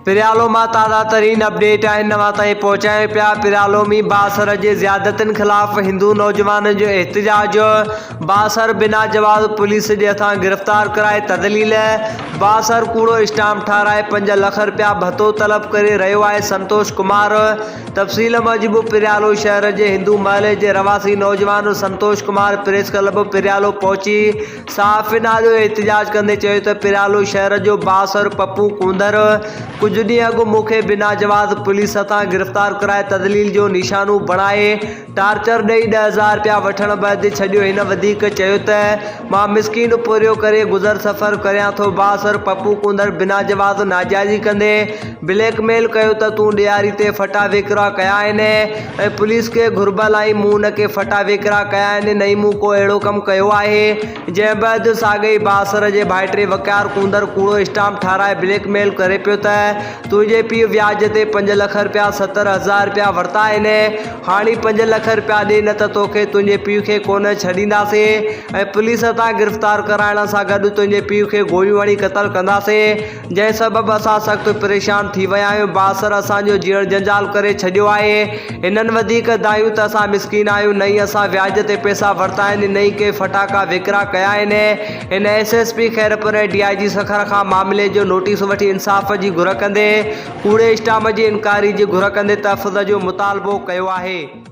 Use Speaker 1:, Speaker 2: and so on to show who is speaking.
Speaker 1: پريالو مان تازا ترين اپڊيٽ آهن اوهان تائين پهچايون پيا پريالو ۾ بااثر جي زيادتين خلاف هندو نوجوانن جو احتجاج بااثر بنا جواز پوليس جي هٿان گرفتار ڪرائي تذليل بااثر ڪوڙو اسٽامپ ٺاهرائي پنج لک رپيا ڀتو طلب ڪري رهيو آهي سنتوش ڪمار تفصيل موجب پريالو شهر جي هندو محلي جي رهواسي نوجوان سنتوش ڪمار پريس ڪلب پريالو پهچي صحافين آڏو احتجاج ڪندي چيو ته پريالو شهر جو بااثر پپو ڪونڌر ڪجهه ڏينهن اڳ مون کي بنا جواز پوليس هٿان گرفتار ڪرائي تذليل جو نشانو بڻائي ٽارچر ڏئي 10,000 رپيا وٺڻ بعد ڇڏيو هن وڌيڪ چيو ته مان مسڪين پورهيو ڪري گذر سفر ڪريان ٿو بااثر پپو ڪونڌر بنا جواز ناجائزي ڪندي بليڪ ميل ڪيو ته تون ڏياري تي ڦٽا ويڪرا ڪيا آهن ۽ پوليس کي گهربل آهي مون نه ڪي ڦٽا ويڪرا ڪيا آهن نه ئي مون ڪو اهڙو ڪم ڪيو آهي جنهن بعد ساڳئي بااثر جي ڀائٽي وقار ڪونڌر ڪوڙو اسٽامپ ٺاهرائي بليڪ ميل ڪري پيو ته تنهنجي پيء وياج تي پنج لک رپيا 70,000 رپيا ورتا آهن هاڻي پنج لک رپيا ڏي نه ته توکي تنهنجي پيء کي ڪونه ڇڏينداسين ۽ پوليس هٿان گرفتار ڪرائڻ سان گڏ تنهنجي پيء کي گوليون هڻي قتل ڪنداسين جنهن سبب اسان سخت پريشان ٿي ويا آهيون، بااثر اسان جو جيئڻ جنجال ڪري ڇڏيو آهي، هنن وڌيڪ دانهيون ته اسان مسڪين آهيون، نه ئي اسان وياج تي پئسا ورتا آهن، نه ئي ڪي ڦٽاڪا وڪرا ڪيا آهن، هن S S P Khairpur ۽ D I جي سکر کان معاملي جو نوٽيس وٺي انصاف جي گهر ڪندي ڪوڙي اسٽامپ جي انڪوائري جي گهر ڪندي تحفظ جو مطالبو ڪيو آهي.